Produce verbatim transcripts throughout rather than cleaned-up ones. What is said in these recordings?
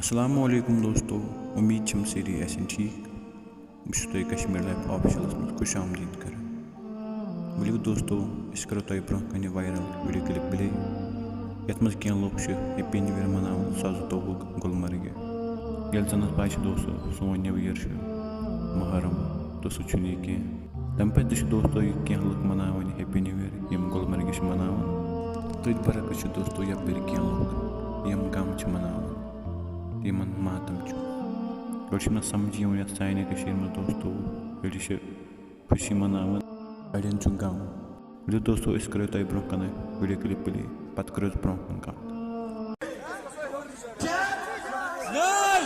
السلام علیکم دوستو، امید چھم سٲری آسن ٹھیک۔ بہٕ چھُس تۄہہِ کشمیر لایف آفیشلس منٛز خوش آمدید کران۔ ؤلِو دوستو، أسۍ کرو تۄہہِ برونٛہہ کنہِ وایرل ویڈیو کلپ پلے، یتھ منٛز کینٛہہ لُکھ چھِ ہیپی نیو ایئر مناوان زٕ ساس زٕتووُہُک گلمرگہِ۔ ییٚلہِ زن اتھ پاے چھِ دوستو، سون نیو ایئر چھُ محرم تہٕ سُہ چھُنہٕ یہِ کینٛہہ۔ تمہِ پتہٕ تہِ چھِ دوستو یہِ کینٛہہ لُکھ مناوان یہِ ہیپی نیو ایئر، یِم گلمرگہِ چھِ مناوان۔ تٔتھۍ برعکس چھِ دوستو یپٲرۍ کینٛہہ لُکھ، یِم غم چھِ مناوان، یِمن ماتم چھُ۔ گۄڈٕ چھُ مےٚ سمجھ یِوان یتھ سانہِ کٔشیٖرِ منٛز دوستو، ییٚلہِ چھِ خوشی مناوان، اڑٮ۪ن چھُ غم۔ ؤلِو دوستو، أسۍ کرو تۄہہِ برونٛہہ کنہِ ویڈیو کلپ پلے، پتہٕ کرو أسۍ برونٛہہ کُن کتھ۔ Nine,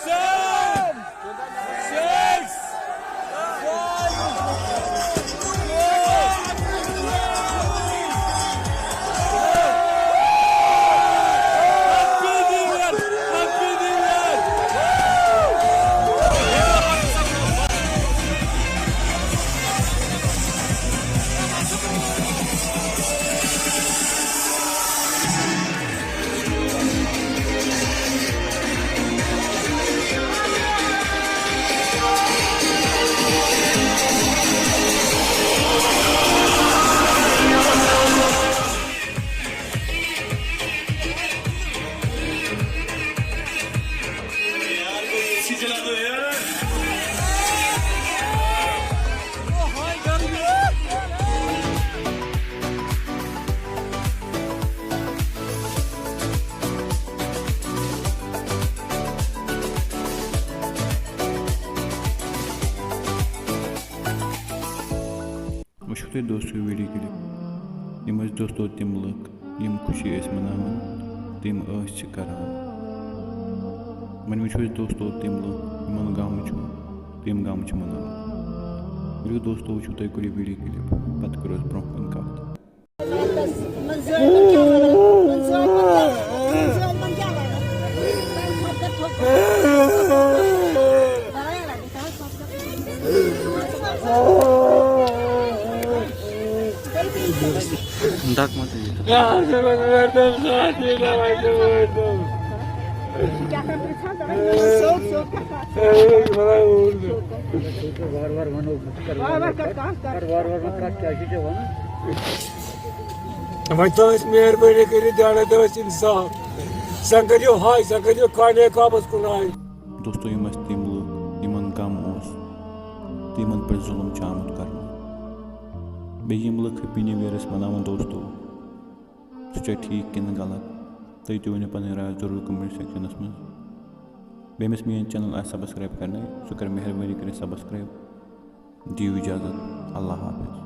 seven, six, five, four, three, two, one. Happy New Year! Happy New Year! وٕچھِو تُہۍ دوستو ویڈیو کلپ، یِم ٲسۍ دوستو تِم لُکھ، یِم خوشی ٲسۍ مناوان، تِم ٲسۍ چھِ کران۔ وۄنۍ وٕچھو أسۍ دوستو تِم لُکھ، یِمن غم چھُ، تِم غم چھِ مناوان۔ ؤلِو دوستو، وٕچھِو تُہۍ کٔرِو ویڈیو کلپ، پتہٕ کرو أسۍ برونٛہہ کُن کتھ۔ دَکھ مہ ژٕ یہِ۔ وار وار ونو، کر وار وار کر، کر وار وار وار کر، کیٛاہ چھِ ژےٚ ونان؟ وۄنۍ تھٲو اَسہِ مہربٲنی کٔرِتھ دیانت، دِو اَسہِ انصاف۔ سۄ کٔرِو ہاے، سۄ کٔرِو کانے کابس کُن ہاے۔ دوستو، یِم ٲسۍ تِم لُکھ، یِمن غم اوس تہٕ یِمن پٮ۪ٹھ ظُلُم چھُ آمُت کرنہٕ۔ بیٚیہِ یِم لُکھ ہیپی نیو ایئر ٲسۍ مناوان دوستو، سُہ چھا ٹھیٖک کِنہٕ غلط؟ تُہۍ تہِ ؤنِو پنٕنۍ راے ضروٗر comment sectionس منٛز۔ بیٚیہِ ییٚمِس میٲنۍ channel آسہِ subscribe کرنَے، سُہ کَرِ مہربٲنی کٔرِتھ subscribe۔ دِیِو اِجازت، اللہ حافظ۔